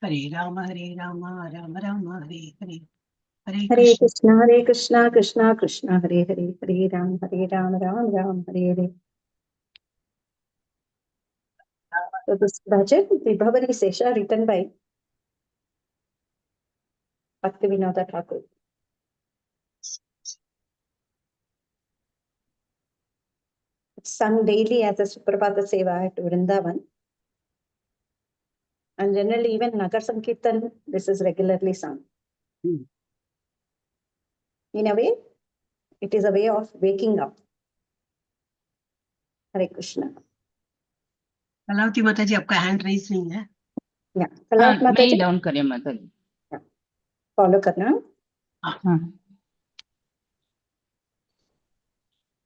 Hare Rama Hare Rama Rama Rama Hare Hare. Hare Hare Krishna. Krishna Hare Krishna Krishna Krishna Hare Hare, Hare Rama Hare Rama Rama Rama Hare Hare. So this bhajan, Vibhavari Sesha, written by Bhaktivinoda Thakur. It's sung daily as a Suprabhata Seva at Vrindavan. And generally, even Nagar Sankirtan, this is regularly sung. In a way, it is a way of waking up. Hare Krishna. Kalavati माता जी, आपका hand raise नहीं है। Yeah. हाँ, Kalavati मैं Mata ही जी, down करें माता जी। Follow करना। हाँ।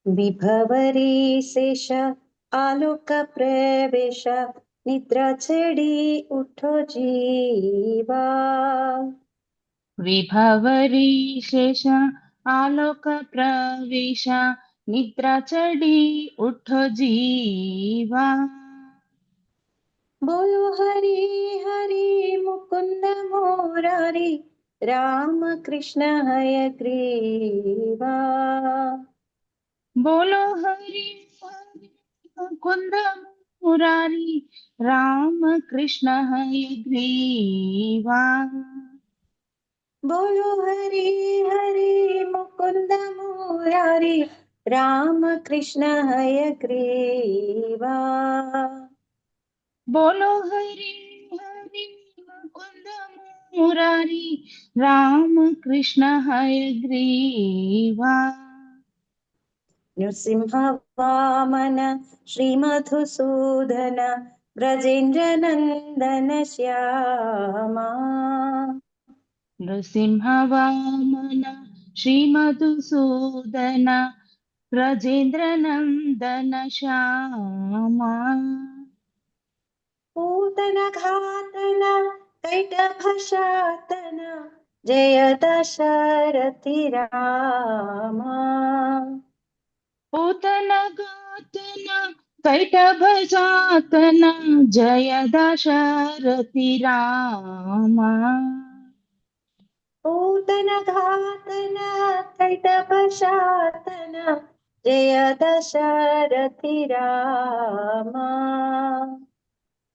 विभवरी शेष आलोक प्रवेश, निद्रा छेड़ी उठो जीवा। विभावरी शेष आलोक प्रवेश, निद्रा चढ़ी उठो जीवा। बोलो हरे हरे मुकुंद मुरारी, राम कृष्ण हयग्रीवा। बोलो हरि हरि मुकुंद मुरारी, राम कृष्ण हयग्रीवा। बोलो हरे हरे मुकुंद मुरारी, राम कृष्ण हयग्रीवा। बोलो हरि हरि मुकुंद मुरारी, राम कृष्ण हयग्रीवा। नृसिंह वामन श्री मधुसूदन, ब्रजेंद्र नंदन श्यामा। नृसिंह वामन श्री मधुसूदन, ब्रजेंद्र नंदन श्यामा। पूतन घातन कैटभ शातन, जय दशरथि रामा। पूतन घातन कैटभ जातन, जय दशरथि रामा। पूतन घातन कैटभ शातन, जय दशरथि रामा।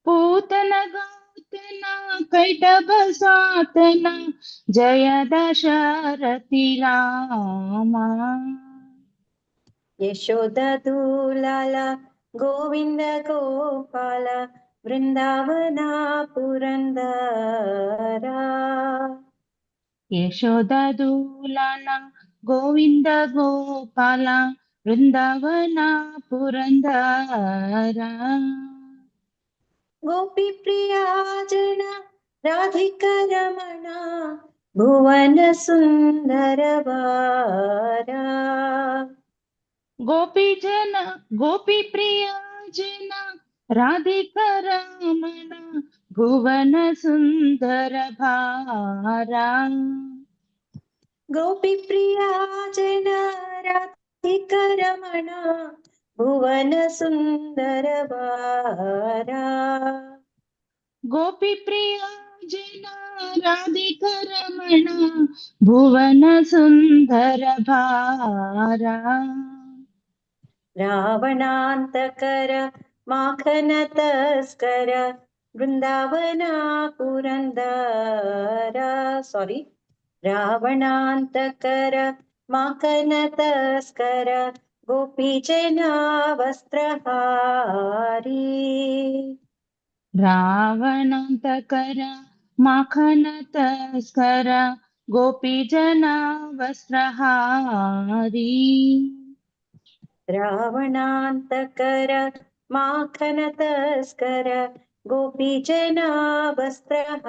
पूतन घातन कैटभ सातन, जय दशरथि रामा। यशोद दुलाला गोविंद गोपाल, वृंदावना पुरंदरा। यशोदा दूलाना गोविंद गोपाला, वृंदावना पुरंदरा। गोपी प्रिया जना राधिका रमणा, भुवन सुंदर वारा। गोपी जन गोपी प्रिया जना राधिका रमणा, भुवन सुंदर भारा। गोपी प्रिया जना राधिका रमणा, भुवन सुंदर वारा। गोपी प्रिया जना राधिका रमणा, भुवन सुंदर भारा। रावणान्तकर माखन तस्कर, वृंदावना पुरंदरा। सॉरी, रावणान्तकर माखन तस्कर, गोपीजना वस्त्रहारी। रावणान्तकर माखन तस्कर, गोपीजना वस्त्रहारी। रावणान्तकर माखन तस्कर, गोपीजना वस्त्रहारी।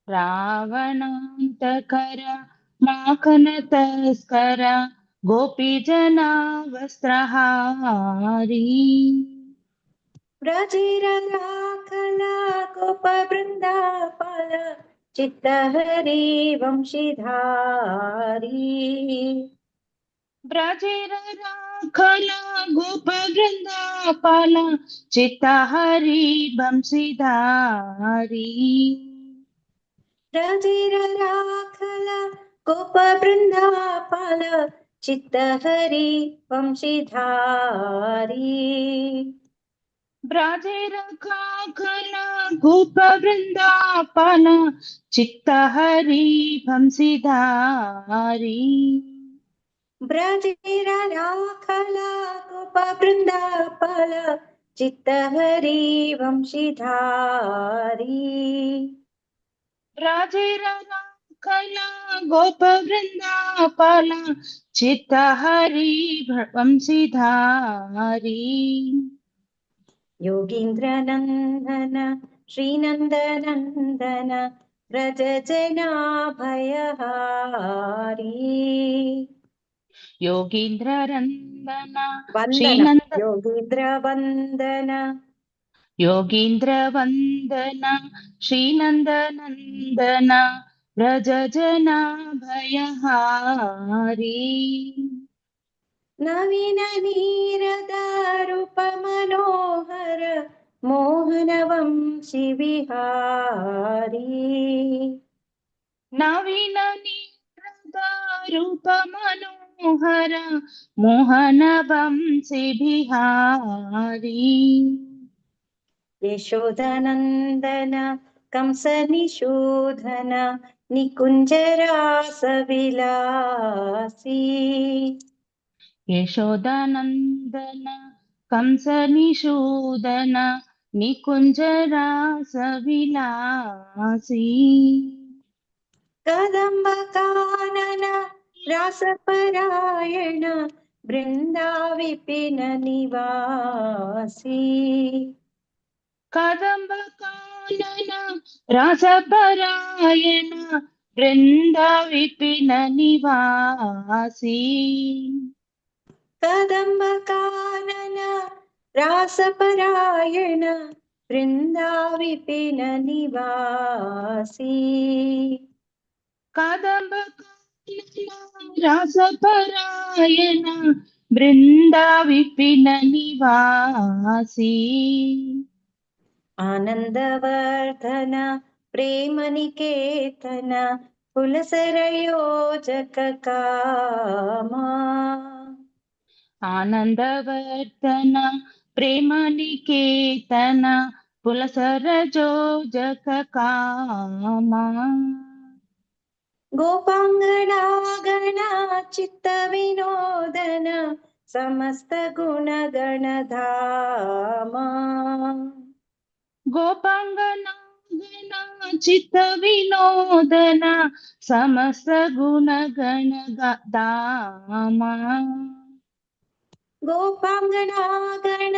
रावणान्तकर माखन तस्कर, गोपीजना वस्त्रहारी। व्रजेर राखला गोप वृंदापाल, चित्त हरि वंशीधारी। ಬ್ರಜೇರ ರಾಖಲ ಗೋಪ ವೃಂದಾಪಾಲ ಚಿತ್ತ ಹರಿ ಬಂಸಿಧಾರಿ. ಬ್ರಜೇರ ರಾಖಲ ಗೋಪ ಬೃಂದಾಪಾಲ ಚಿತ್ತ ಹರಿ ವಂಶಿಧಾರಿ. ಬ್ರಜೇರ ರಾಖಲ ಗೋಪ ವೃಂದಾಪಾಲ ಚಿತ್ತ ಹರಿ ಬಂಸಿಧಾರಿ. ಬ್ರಜೇರ ರಾಖಲ ಗೋಪ ಬೃಂದಾಪಾಲ ಚಿತ್ತ ಹರಿ ವಂಶಿಧಾರಿ. ಬ್ರಜೇರ ರಾಖಲ ಗೋಪ ವೃಂದಾಪಾಲ ಚಿತ್ತ ಹರಿ ವಂಶಿಧಾರಿ. ಯೋಗೀಂದ್ರ ನಂದನ ಶ್ರೀನಂದನಂದನ ವ್ರಜ ಜನಾಭಯಹಾರಿ. ಯೋಗೀಂದ್ರ ರಂದನ ವಂದನ ಶ್ರೀನಂದ ಯೋಗೀಂದ್ರ ವಂದನ ಯೋಗೀಂದ್ರ ವಂದನ ಶ್ರೀನಂದ ನಂದನ ವ್ರಜ ಜನಾಭಯಹಾರಿ. ನವೀನ ನೀರದ ರೂಪ ಮನೋಹರ ಮೋಹನ ವಂಶಿ ವಿಹಾರಿ. ನವೀನ ನೀರದ ರೂಪ ಮನೋಹರ ಮೋಹನ ವಂಶಿ ಬಿಹಾರಿ. ಯಶೋದನಂದನ ಕಂಸ ನಿಷೂದನ ನಿಕುಂಜರಾಸ ವಿಲಾಸಿ. ಯಶೋದಾನಂದನ ಕಂಸ ನಿಷೂದನ ನಿಕುಂಜರಾಸ ವಿಲಾಸಿ. ಕದಂಬ ಕಾನನ ರಾಸಪರಾಯಣ ಬೃಂದಾ ವಿಪಿನ ನಿವಾಸಿ. ಕದಂಬ ಕಾನನ ರಾಸಪರಾಯಣ ಬೃಂದ ವಿಪಿನ ನಿವಾಸಿ. ಕದಂಬ ಕಾನನ ರಾಸಪರಾಯಣ ಬೃಂದಾ ವಿಪಿನ ನಿವಾಸಿ. ಕದಂಬ ಕಾನನ ರಾಸಪರಾಯಣ ಬೃಂದ ವಿಪಿನ ನಿವಾಸಿ. ಆನಂದವರ್ಧನ ಪ್ರೇಮ ನಿಕೇತನ ಕುಲಸರಯೋಜಕ ಕಾಮ. ಆನಂದವರ್ಧನ ಪ್ರೇಮ ನಿಕೇತನ ಪುಲಸರ ಜೋಜಕ ಕಾಮ. ಗೋಪಾಂಗಣಾಗಣ ಚಿತ್ತ ವಿನೋದನ ಸಮಸ್ತ ಗುಣಗಣಧಾಮ. ಗೋಪಾಂಗನಾಗಣ ಚಿತ್ತ ವಿನೋದನ ಸಮಸ್ತ ಗುಣಗಣ ಧಾಮ. ಗೋಪಾಂಗಣಾಗಣ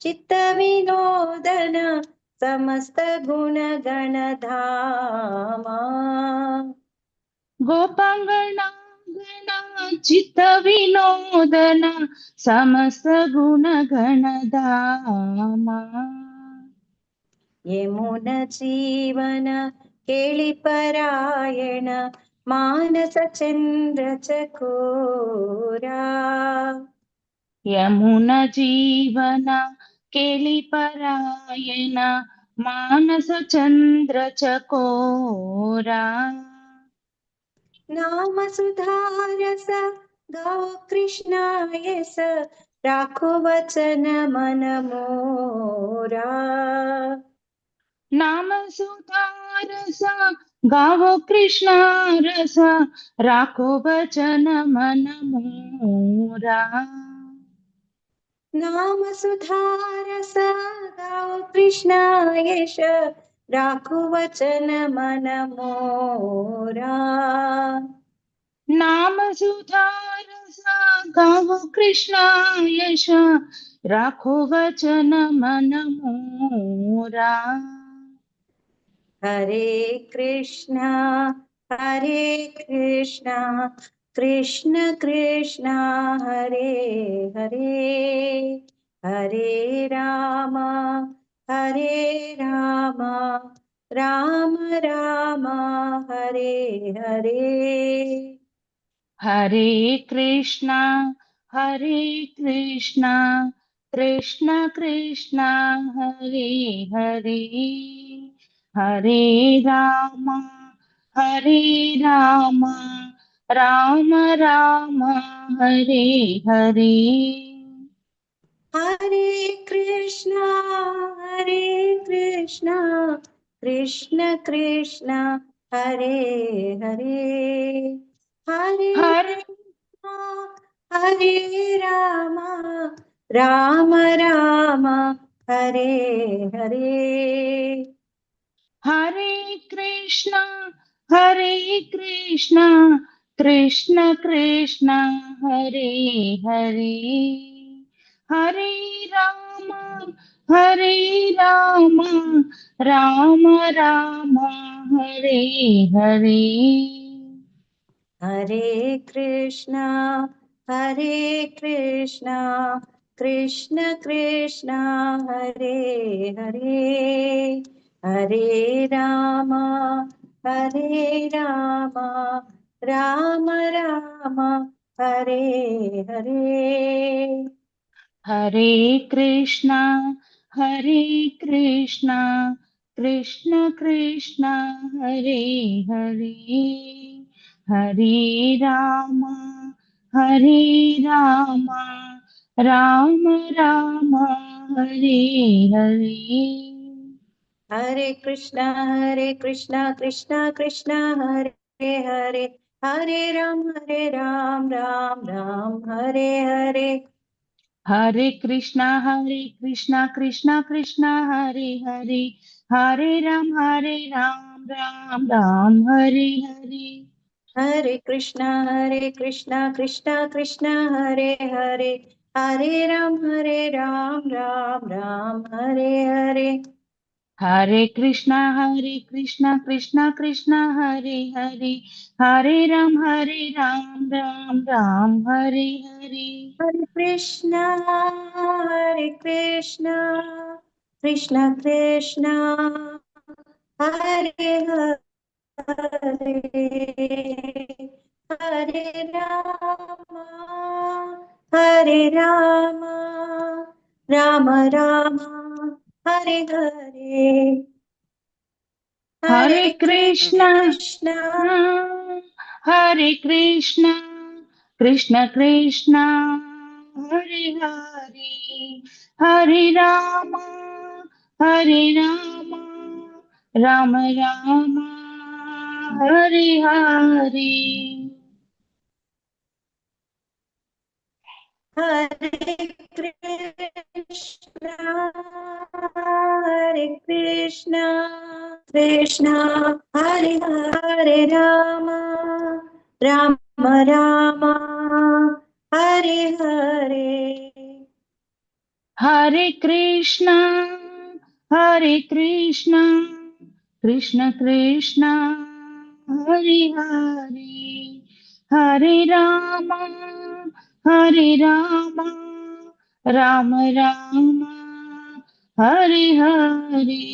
ಚಿತ್ತ ವಿನೋದನ ಸಮಸ್ತ ಗುಣಗಣಧಾಮ. ಗೋಪಾಂಗಣಾಗಣ ಚಿತ್ತ ವಿನೋದನ ಸಮಸ್ತ ಗುಣಗಣ ಧಾಮ. ಯಮುನ ಜೀವನ ಕೇಳಿ ಪರಾಯಣ ಮಾನಸ ಚಂದ್ರ ಚಕೋರ. ಯಮುನ ಜೀವನ ಕೇಳಿ ಪರಾಯಣ ಮಾನಸ ಚಂದ್ರ ಚಕೋರ. ನಾಮ ಸುಧಾರಸ गाओ ಕೃಷ್ಣ ಯಸ ರಾಖೋ ವಚನ ಮನ ಮೋರಾ. ನಾಮ ಸುಧಾರಸ गावो ಕೃಷ್ಣ ರಸ ರಾಖೋ ವಚನ ಮನ ಮೋರಾ. ನಾಮ ಸುಧಾರಸ गाओ ಕೃಷ್ಣ ಯಶ ರಾಖೋ ವಚನ ಮನ ಮೋರಾ. ನಾಮ ಸುಧಾರಸ गावो ಕೃಷ್ಣ ಯಶ ರಾಖೋ ವಚನ ಮನ ಮೋರಾ. Hare Krishna Hare Krishna Krishna Krishna Hare Hare, Hare Rama Hare Rama Rama Rama Hare Hare. Hare Krishna Hare Krishna, Krishna Krishna Hare Hare, Hare Rama Hare Rama, Rama Rama Hare Hare. Hare Krishna Hare Krishna, Krishna Krishna Hare Hare, Hare Hare Krishna Hare Rama, Rama Rama Hare Hare. Hare Krishna Hare Krishna, Krishna Krishna Hare Hare, Hare Rama Hare Rama, Rama Rama Hare Hare. Hare Krishna Hare Krishna, Krishna Krishna Hare Hare, Hare Rama Hare Rama, Rama Rama Hare Hare. Hare Krishna Hare Krishna, Krishna Krishna Hare Hare, Hare Rama Hare Rama, Rama Rama Hare Hare. Hare Krishna Krishna Krishna Krishna Hare Hare, Hare Ram Ram Ram Hare Hare. Hare Krishna Krishna Krishna Hare Hare, Hare Ram Ram Ram Hare Hare. Hare Krishna Krishna Krishna Krishna Hare Hare, Hare Ram Ram Ram Hare Hare. Hare Krishna Krishna Krishna Krishna Hare Hare, Hare Ram Ram Ram Hare Hare. Hare Krishna Krishna Krishna Hare Hare, Hare Rama Rama Rama Rama Hare Hare. Hare Krishna Hare Krishna Krishna Krishna Hare Hare, Hare Rama Rama Rama Hare Hare. Hare Krishna Krishna Krishna Hare Hare, Rama Rama Rama Hare Hare. Hare Krishna Krishna Krishna Krishna Hare Hare, Hare Rama Rama Rama Hare Hare.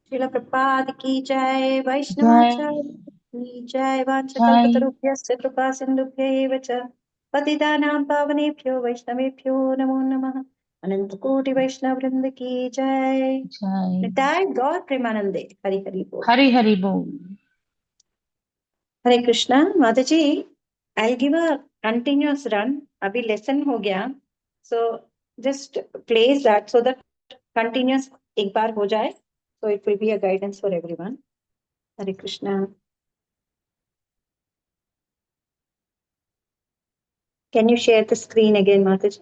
Srila Prabhupada की जय, वैष्णवाचार्य की जय, वाञ्छाकल्पतरुभ्यश्च कृपा सिन्धुभ्य एव च, पतितानां पावनेभ्यो वैष्णवेभ्यो नमो नमः। अनंत कोटि वैष्णव वृंद की जय। निताय गौर प्रेमानंदे हरि हरि बोल। हरि हरि बोल। Hare Krishna. Mataji, I give a continuous run. अभी लेसन हो गया, so just place that so that continuous एक बार हो जाए, so it will be a guidance for everyone. Hare Krishna. Can you share the screen again, Mataji?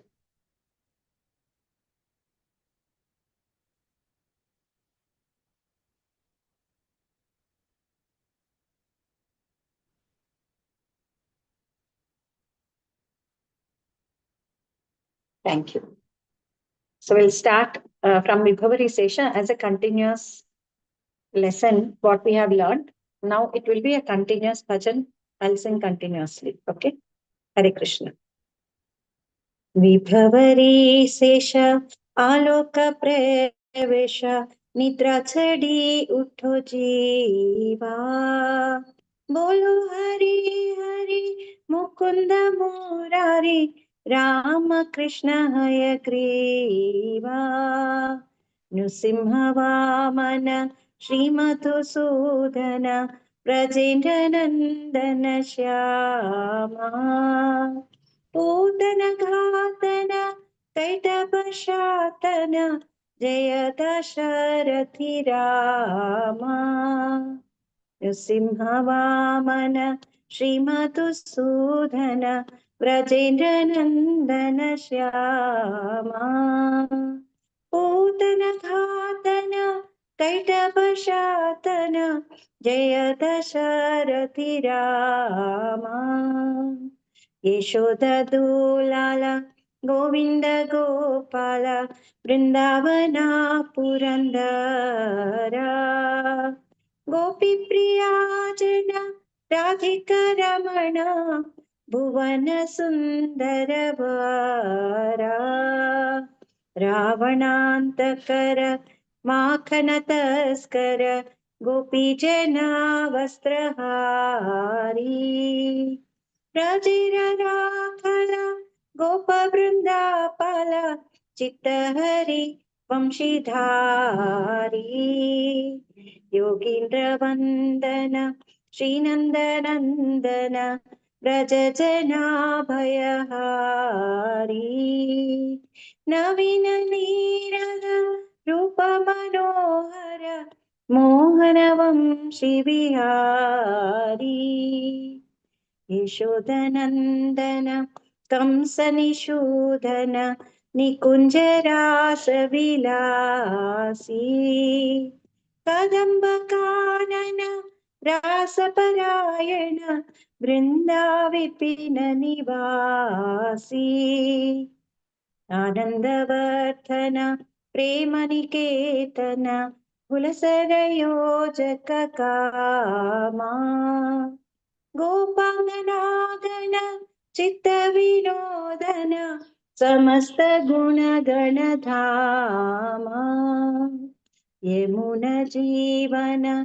Thank you. So we'll start from Vibhavari Sesha as a continuous lesson, what we have learned. Now it will be a continuous bhajan. I'll sing continuously. Okay. Hare Krishna. Vibhavari Sesha Aloka Pravesha Nidra Chadi Utho Jiva. बोलो हरि हरि मुकुंद मुरारी, राम कृष्ण हयग्रीवा। नृसिंह वामन श्रीमधुसूदन, ब्रजेन्द्र नंदन श्यामा। पूतन घातन कैटभ शातन, जय दशरथि रामा। नृसिंह वामन श्रीमधुसूदन, ब्रजेन्द्र नंदन श्यामा। पूतन घातन कैटभ शातन, जय दशरथि रामा। यशोद दुलाला गोविंद गोपाल, वृंदावना पुरंदरा। गोपी प्रिया जन राधिका रमण, भुवन सुंदर वारा। रावणांतकर माखन तस्कर, गोपी जना वस्त्रहारी। व्रजेर राखल गोप वृंदापाल, चित्त हरि वंशीधारी। योगीन्द्र वंदन श्रीनंदनंदन, व्रज जना भयहारी। नवीन नीरद रूप मनोहर, मोहन वंशी बिहारी। यशोदनंदन कंस निषूदन, निकुंज रास विलासी। कदम्ब कानन रास परायण, वृंदा विपिन निवासी। आनंदवर्धन प्रेम निकेतन, कुलसरयोजक कामा। गोपांगनागण चित्त विनोदन, समस्त गुण गण धामा। यमुन जीवन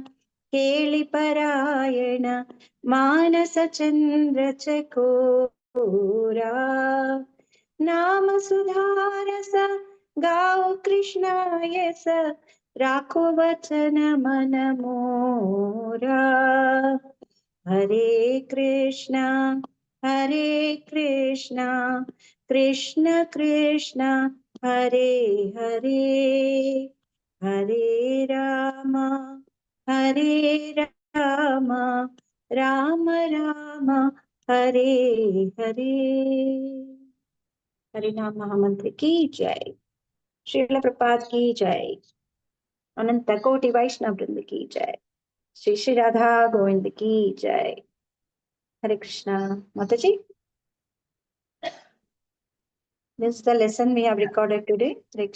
केळि परायण, मानस चंद्र चकोरा। नाम सुधारस गाओ कृष्णायस, राखो वचन मन मोरा। हरे कृष्णा हरे कृष्णा, कृष्ण कृष्ण हरे हरे, हरे राम हरे राम, राम राम हरे हरे। हरे नाम महामंत्र की जय, श्रील प्रभुपाद की जय, अनंत कोटि वैष्णव वृंद की जय, श्री श्री राधा गोविंद की जय। हरे Krishna. Mataji, this is the lesson we have recorded today. Hare